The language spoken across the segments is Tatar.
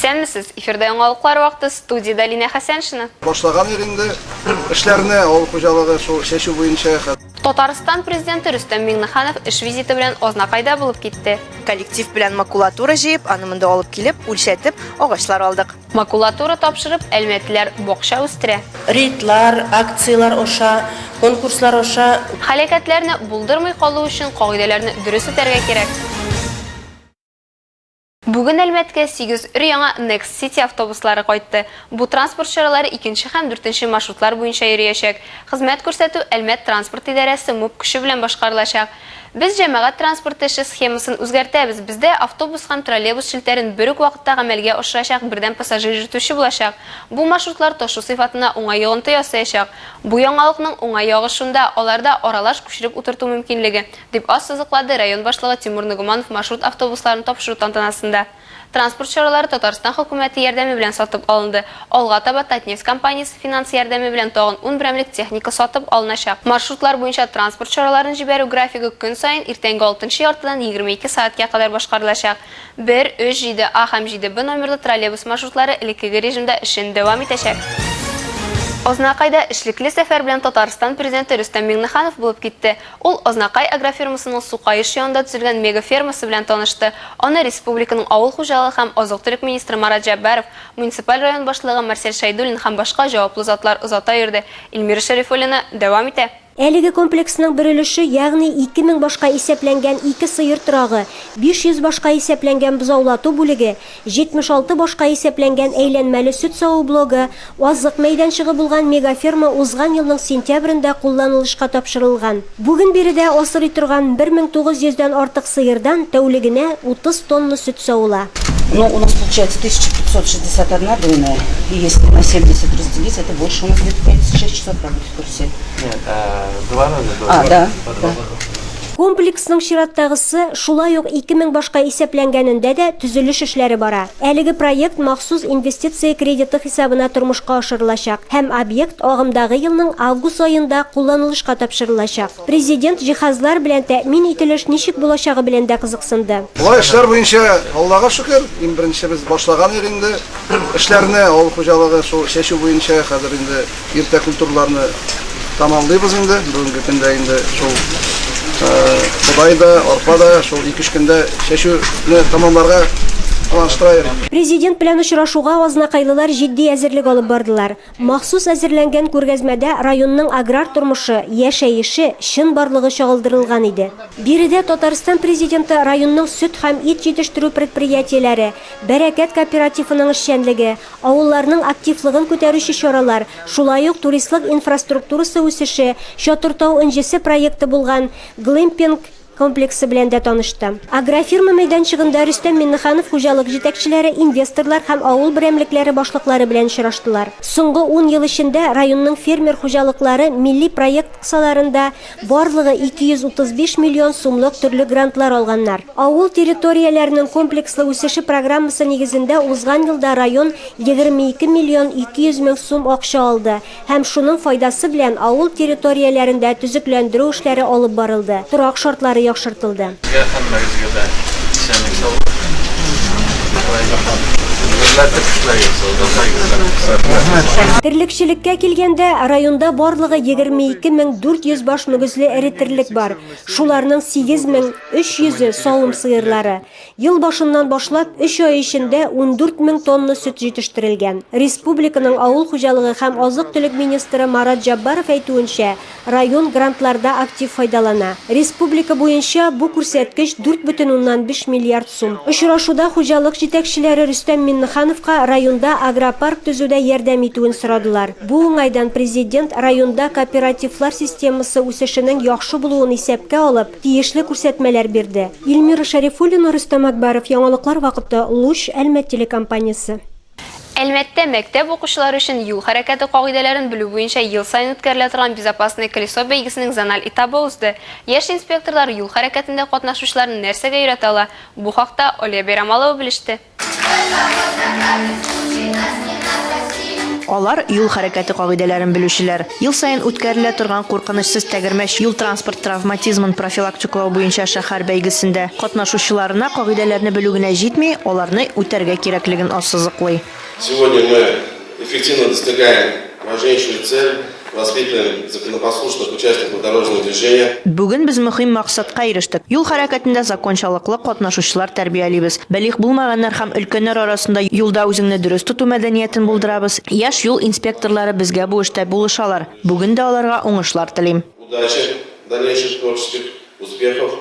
Исәнмесез, эфирда яңалыклар вакыты, студиядә Линә Хәсәншина. Башлаган идек инде эшләрне, авыл хуҗалыгы шул чәчү буенча. Татарстан Президенты Рөстәм Миңнеханов эш визиты белән Азнакайда булып китте. Коллектив белән макулатура җыеп, аны монда алып килеп, үлчәтеп, агачлар алдык. Макулатура тапшырып, әлмәтлеләр бакча үстерә. Рейдлар, акцияләр аша, конкурслар аша. Һәлакәтләрне булдырмый калу өчен кагыйдәләрне дөрес үтәргә кирәк. Бүген Әлмәткә 8 өр-яңа Next City автобуслары кайтты. Бу транспорт чаралары икенче һәм дүртенче маршрутлар буенча йөриячәк. Хезмәт күрсәтү Әлмәт транспорт идарәсе МУП көче белән башкарылачак. Без җәмәгать транспорты эше схемасын үзгәртәбез, бездә автобус һәм троллейбус челтәрен бер үк вакытта гамәлгә ашырачак бердәм пассажир йөртүче булачак. Бу маршрутлар ташу сыйфатына уңай йогынты ясаячак. Бу яңалыкның уңай ягы шунда, аларда аралаш күчереп утырту мөмкинлеге. Дип ассызыклады район башлыгы Тимур Нагуманов маршрут автобусларын тапшыру тантанасында. Транспорт чаралары Татарстан хөкүмәте ярдәме белән сатып алынды. Алга таба Татнефть компаниясе финанс ярдәме белән тагын ун берәмлек техника сатып алыначак. Маршрутлар буенча транспорт чараларын җибәрү графигы көн саен иртәнге алтынчы яртыдан 22 сәгатькә кадәр башкарылачак. Бер, өч, җиде А һәм җиде Б номерлы троллейбус маршрутлары элеккеге режимда эшен дәвам итәчәк. Азнакайда эшлекле сәфәр белән Татарстан Президенты Рөстәм Миңнеханов булып китте. Ул Азнакай агрофирмасының Сукаеш янында төзелгән мегафермасы белән танышты. Аны республиканың авыл хуҗалыгы һәм азык-төлек министры Марат Җәббаров, муниципаль район башлыгы Марсель Шәйдуллин һәм башка җаваплы затлар озата йөрде. Эльмира Шәрифуллина дәвам итә. Әлеге комплексның бер өлеше, ягъни 2000 башка исәпләнгән ике сыер торагы, 500 башка исәпләнгән бозаулату бүлеге, 76 башка исәпләнгән әйләнмәле сөт саву блогы, азык мәйданчыгы булган мегаферма узган елның сентябрендә кулланылышка тапшырылган. Бүген биредә асрый торган 1900 дән артык сыердан тәүлегенә 30 тонна сөт савыла. Ну, у нас получается 1561 дойная, и если на 70 разделить, это больше у нас где-то 5-6 часов работы в курсе. Нет, а, два раза А, да, да. Комплексның чираттагысы, шулай ук 2000 башка исәпләнгәнендә дә төзелеш эшләре бара. Әлеге проект махсус инвестиция кредиты хисабына тормышка ашырылачак һәм объект агымдагы елның август аенда кулланылышка тапшырылачак. Президент җиһазлар белән тәэмин ителеш ничек булачагы белән дә кызыксынды. Болай эшләр буенча, Аллага шөкер, иң беренче без башлаган идек инде эшләрне, авыл хуҗалыгы шул чәчү буенча хәзер инде Иртә культураларны тамамлыйбыз инде. Бүгенге көндә инде шул бодай да, арпа да шул 2-3 көндә чәчүне тамамларга планлаштыра. Президент белән очрашуга азнакайлылар җитди әзерлек алып бардылар. Махсус әзерләнгән күргәзмәдә районның аграр тормышы, яшәеше, чынбарлыгы чагылдырылган иде. Биредә Татарстан Президенты районның сөт һәм ит җитештерү предприятиеләре, Бәрәкәт кооперативының эшчәнлеге, Авылларның активлыгын күтәрүче чаралар, шулай ук туристлык инфраструктурасы үсеше, Чатыртау энҗесе проекты булган глэмпинг комплексы белән дә танышты. Агрофирма мәйданчыгында Рөстәм Миңнеханов хуҗалык җитәкчеләре, инвесторлар һәм авыл берәмлекләре башлыклары белән очраштылар. Соңгы ун ел эчендә районның фермер хуҗалыклары милли проект кысаларында Барлыгы 235 миллион сумлык төрле грантлар алганнар. Авыл территорияләренең комплекслы үсеше программасы нигезендә узган елда район 22 миллион 200 мең сум акча алды һәм шуның файдасы белән авыл территорияләрендә төзекләндерү эшләре алып барылды, торак шартлары яхшыртылды. Сезгә һәммәгезгә дә исәнлек-саулык, шулай гөрләтеп эшләгез, Рәхмәт. Терлекчелеккә килгәндә, районда барлыгы 22 400 баш мөгезле эре терлек бар. Шуларның 8300-е савым сыерлары. Ел башыннан башлап, өч ай эчендә 14 мең тонна сөт җитештерелгән. Республиканың авыл хуҗалыгы һәм азык-төлек министры Марат Җәббаров әйтүенчә, Район грантларда актив файдалана. Республика буенча бу күрсәткеч 4,5 миллиард сум. Очрашуда хуҗалык җитәкчеләре Рөстәм Миңнехановка районда агропарк төзүдә ярдәм итүен сорадылар. Бу уңайдан Президент районда кооперативлар системасы үсешенең яхшы булуын исәпкә алып, тиешле күрсәтмәләр бирде. Эльмира Шәрифуллина, Рөстәм Акбаров, Яңалыклар вакыты, Луч, Әлмәт телекомпаниясе. Әлмәттә мәктәп укучылары өчен юл хәрәкәте кагыйдәләрен белү буенча ел саен үткәрелә торган Безопасное колесо бәйгесенең зональ этабы узды. Яшь инспекторлар юл хәрәкәтендә катнашучыларны нәрсәгә өйрәтә ала? Бу хакта Алия Бәйрамалова белеште. Алар, юл хәрәкәте кагыйдәләрен белүчеләр. Ел саен үткәрелә торган Куркынычсыз тәгәрмәч юл-транспорт травматизмын профилактикалау буенча шәһәр бәйгесендә катнашучыларына кагыйдәләрне белү генә җитми, аларны үтәргә кирәклеген ассызыклый. Сегодня мы эффективно достигаем важнейшую цель, воспитываем законопослушных участников дорожного движения. Бүген без мөһим максатка ирештек, юл хәрәкәтендә закончалыклы катнашучылар тәрбиялибез, балигъ булмаганнар һәм өлкәннәр арасында юлда үзеңне дөрес тоту мәдәниятен булдырабыз. Яшь юл инспекторлары безгә бу эштә булышалар, бүген дә аларга уңышлар телим. Удачи, дальнейших творческих успехов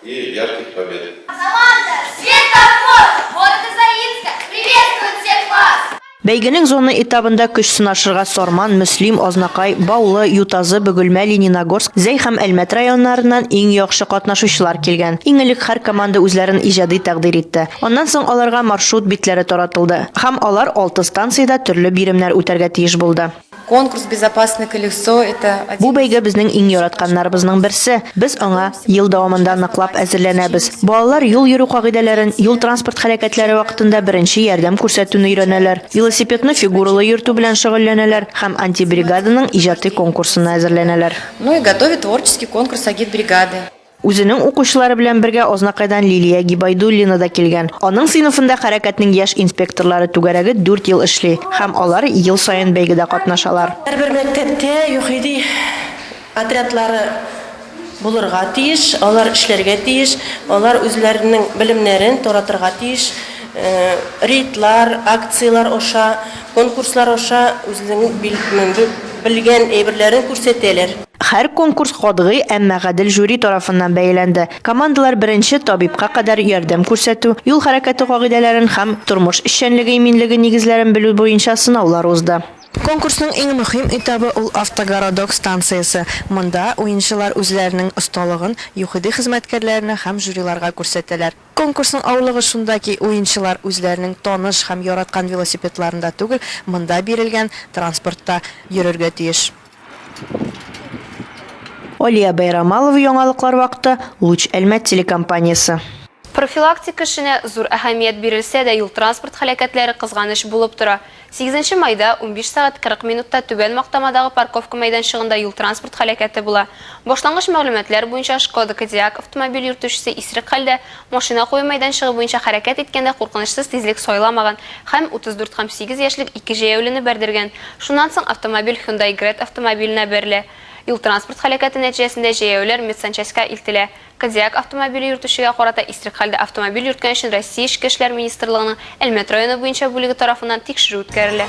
и ярких побед! Команда Светофор города Заинска приветствует всех вас! Бәйгенең зона этабында көч сынашырга Сарман, Мөслим, Азнакай, Баулы, Ютазы, Бөгелмә, Лениногорск, Зәй һәм Әлмәт районнарыннан иң яхшы катнашучылар килгән. Иң элек һәр команда үзләрен иҗади тәкъдир итте. Аннан соң аларга маршрут битләре таратылды һәм алар алты станциядә төрле биремнәр үтәргә тиеш булды. Конкурс Безопасное колесо, это один Бу бәйге безнең иң яратканнарыбызның берсе. Без аңа ел дәвамында ныклап әзерләнәбез. Балалар юл йөрү кагыйдәләрен, юл-транспорт хәрәкәтләре вакытында беренче ярдәм күрсәтүне өйрәнәләр, велосипедны фигуралы йөртү белән шөгыльләнәләр һәм антибригаданың иҗади конкурсына әзерләнәләр. Ну и готовит творческий конкурс агитбригады. Үзенең укучылары белән бергә Азнакайдан Лилия Гибайдуллина да килгән. Аның сыйныфында хәрәкәтнең яшь инспекторлары түгәрәге дүрт ел эшли һәм алар ел саен бәйгедә катнашалар. Һәрбер мәктәптә ЮХИДИ отрядлары булырга тиеш, алар эшләргә тиеш, алар үзләренең белемнәрен таратырга тиеш, рейдлар, акцияләр аша, конкурслар аша үзенең белгән әйберләрен күрсәтәләр. Һәр конкурс катгый, әмма гадел жюри тарафыннан бәяләнде. Командалар беренче табибка кадәр ярдәм күрсәтү, юл хәрәкәте кагыйдәләрен һәм тормыш эшчәнлеге иминлеге нигезләрен белү буенча сынаулар узды. Конкурсның иң мөһим этабы ул Автогородок станциясе. Монда уенчылар үзләренең осталыгын ЮХИДИ хезмәткәрләренә һәм жюриларга күрсәтәләр. Конкурсның авырлыгы шунда ки, уенчылар үзләренең таныш һәм яраткан велосипедларында түгел, монда бирелгән транспортта йөрергә тиеш. Алия Бәйрамалова Яңалыклар вакыты, Луч Әлмәт телекомпаниясе. Профилактика эшенә зур әһәмият бирелсә дә, юл-транспорт һәлакәтләре кызганыч булып тора. Сигезенче майда, 15 сәгать 40 минутта Түбән Мактамадагы парковка мәйданчыгында юл-транспорт һәлакәте була. Башлангыч мәгълүматлар буенча, Шкода Кодиак автомобиль йөртүчесе исерек хәлдә машина кую мәйданчыгы буенча хәрәкәт иткәндә куркынычсыз тизлек сайламаган һәм 34 һәм 8 яшьлек ике җәяүлене бәрдергән. Шуннан соң автомобиль Hyundai Creta автомобиленә бәрелә. Юл-транспорт һәлакәте нәтиҗәсендә җәяүлеләр медсанчастька илтелә. Кодиак автомобиле йөртүчегә карата исерек хәлдә автомобиль йөрткән өчен Россия Эчке эшләр министрлыгының Әлмәт районы буенча бүлеге тарафыннан тикшерү үткәрелә.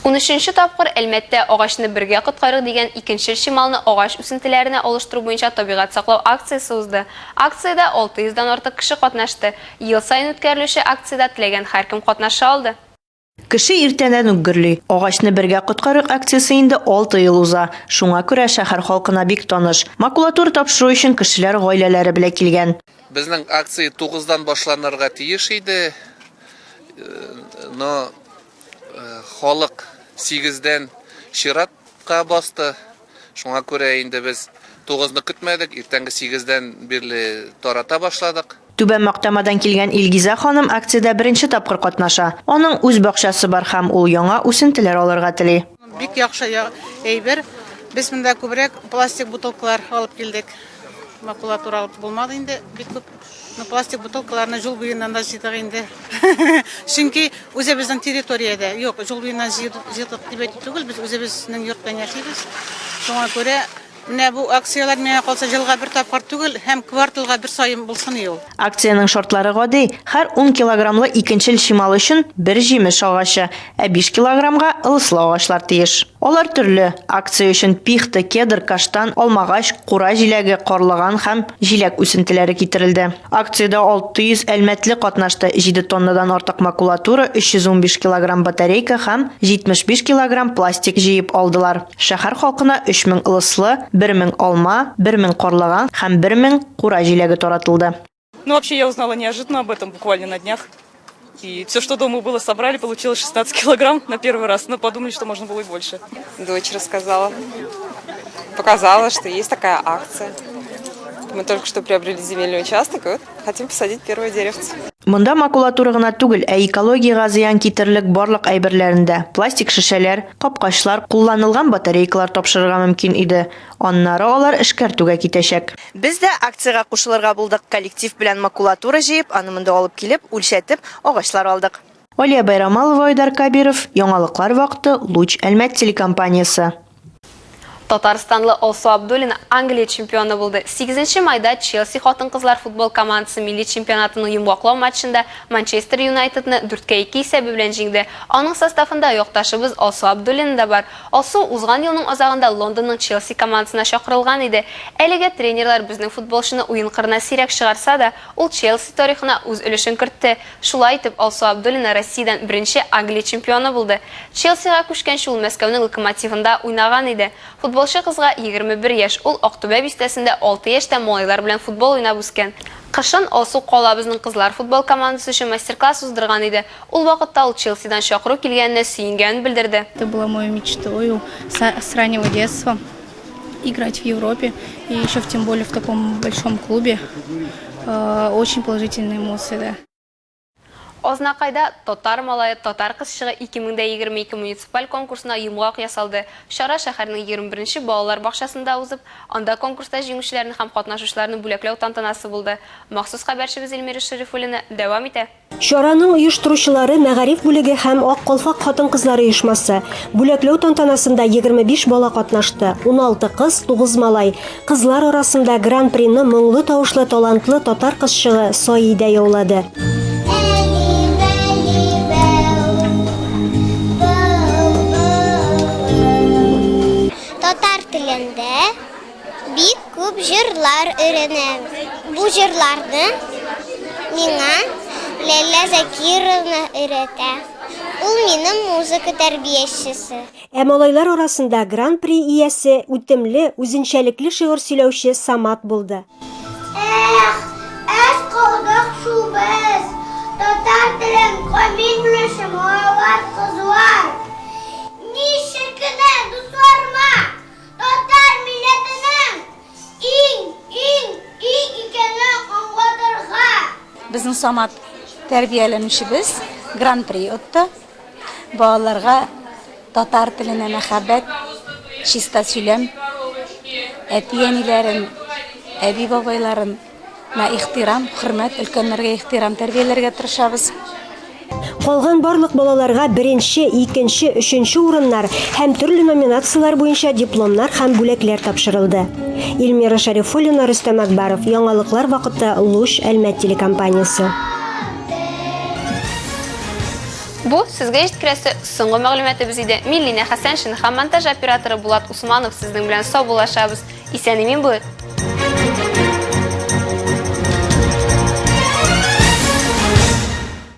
Унөченче тапкыр Әлмәттә Агачны бергә коткарыйк дигән икенчел чималны агач үсентеләренә алыштыру буенча табигать саклау акциясе узды. Акциядә 600 дан артык кеше катнашты. Ел саен үткәрелүче акциядә теләгән һәркем катнаша алды. Кеше иртәдән үк гөрли. Агачны бергә коткарыйк акциясе инде алты ел уза. Шуңа күрә шәһәр халкына бик таныш. Макулатура тапшыру өчен кешеләр гаиләләре белән килгән. Безнең акция тугыздан башланырга тиеш иде, но халык сигездән чиратка басты. Шуңа күрә инде без тугызны көтмәдек, иртәнге сигездән бирле тарата башладык. Түбән Мактамадан килгән Илгизә ханым акциядә беренче тапкыр катнаша. Аның үз бакчасы бар һәм ул яңа үсентеләр алырга тели. Бик яхшы әйбер. Без монда күбрәк пластик бутылкалар алып килдек. Макулатура алып булмады инде бик күп. Но пластик бутылкаларны юл буеннан да җыйдык инде. Чөнки үзебезнең территориядә юк, юл буеннан җыйдык дип әйтү түгел, без үзебезнең йортта яшибез. Шуңа күрә Менә бу акцияләр миңа калса елга бер тапкыр түгел, һәм кварталга бер саен булсын и ул. Акциянең шартлары гади, һәр ун килограммлы икенчел чимал өчен бер җимеш агачы, ә биш килограммга ылыслы агачлар тиеш. Алар төрле, акция өчен пихта, кедр, каштан, алмагач, кура җиләге, карлыган һәм җиләк үсентеләре китерелде. Акциядә 600 әлмәтле катнашты, җиде тоннадан артык макулатура, 315 килограмм батарейка һәм 75 килограмм пластик җыеп алдылар. Шәһәр халкына 3000 ылыслы, 1000 алма, 1000 карлыган һәм 1000 кура җиләге таратылды. Ну, вообще, я узнала неожиданно об этом, буквально на днях. И все, что дома было, собрали, получилось 16 килограмм на первый раз, но подумали, что можно было и больше. Дочь рассказала, показала, что есть такая акция. Мы только что приобрели земельный участок и вот хотим посадить первое деревце. Монда макулатура гына түгел, ә экологиягә зыян китерерлек барлык әйберләрен дә, пластик шешәләр, капкачлар, кулланылган батарейкалар тапшырырга мөмкин иде. Аннары алар эшкәртүгә китәчәк. Без дә акциягә кушылырга булдык. Коллектив белән макулатура җыеп, аны монда алып килеп, үлчәтеп, агачлар алдык. Алия Байрамалова, Айдар Кабиров, Яңалыклар вакыты, Луч, Әлмәт телекомпаниясе. Татарстанлы Алсу Абдуллина Англия чемпионы булды. Сигезенче майда Челси хатын-кызлар футбол командасы милли чемпионатының йомгаклау матчында Манчестер Юнайтедны дүрткә ике исәбе белән җиңде. Аның составында якташыбыз Алсу Абдуллина да бар. Алсу узган елның азагында Лондонның Челси командасына чакырылган иде. Әлегә тренерлар безнең футболчыны уен кырына сирәк чыгарса да, ул Челси тарихына үз өлешен кертте. Шулай итеп, Алсу Абдуллина Россиядән беренче Англия чемпионы булды. Челсига күчкәнче ул Мәскәүнең Локомотивында уйнаган иде. Футболчы кызга 21 яшь, ул Актүбә бистәсендә алты яшьтә малайлар белән футбол уйнап үскән. Кышын Алсу калабызның кызлар футбол командасы өчен мастер-класс уздырган иде. Ул вакытта ул Челсидан чакыру килгәненә сөенгәнен белдерде. Это было моей мечтою с раннего детства играть в Европе и еще в тем более в таком большом клубе. Очень положительные эмоции, да. Азнакайда Татар малае, татар кызчыгы 2022 муниципаль конкурсына йомгак ясалды. Чара шәһәрнең 21 нче балалар бакчасында узып, анда конкурста җиңүчеләрне һәм катнашучыларны бүләкләү тантанасы булды. Махсус хәбәрчебез Эльмира Шәрифуллина дәвам итә. Чараның оештыручылары, мәгариф бүлеге һәм Ак калфак хатын-кызлар оешмасы. Бүләкләү тантанасында 25 бала катнашты, 16 кыз, 9 малай. Кызлар арасында гран-прины моңлы тавышлы талантлы татар кызчыгы Саидә яулады. Татар телендә Бик күп җырлар өйрәнәм. Бу җырларны миңа Ләйлә Закировна өйрәтә. Ул минем музыка тәрбиячесе. Ә малайлар арасында Гран-при иясе, үтемле, үзенчәлекле шигырь сөйләүче Самат булды. Эх, әз калдык шул без, татар телен камил белүче малайлар, кызлар. Ничек кенә дусларыма Татар милләтенең иң, иң, иң икәнен аңлатырга. Безнең Самат тәрбияләнүчебез Гран-при отты. Балаларга татар теленә мәхәббәт, чиста сөйләм, әти-әниләрен, әби-бабайларын На ихтирам, хөрмәт, өлкәннәргә ихтирам тәрбияләргә тырышабыз. Калган барлык балаларга беренче, икенче, өченче урыннар һәм төрле номинацияләр буенча дипломнар һәм бүләкләр тапшырылды. Эльмира Шәрифуллина, Рөстәм Акбаров, Яңалыклар вакыты, Луч, Әлмәт телекомпаниясе. Бу сезгә җиткерәсе соңгы мәгълүматыбыз иде. Мин Линә Хәсәншина һәм монтаж операторы Булат Усманов сезнең белән саубуллашабыз. Исән-имин булыйк!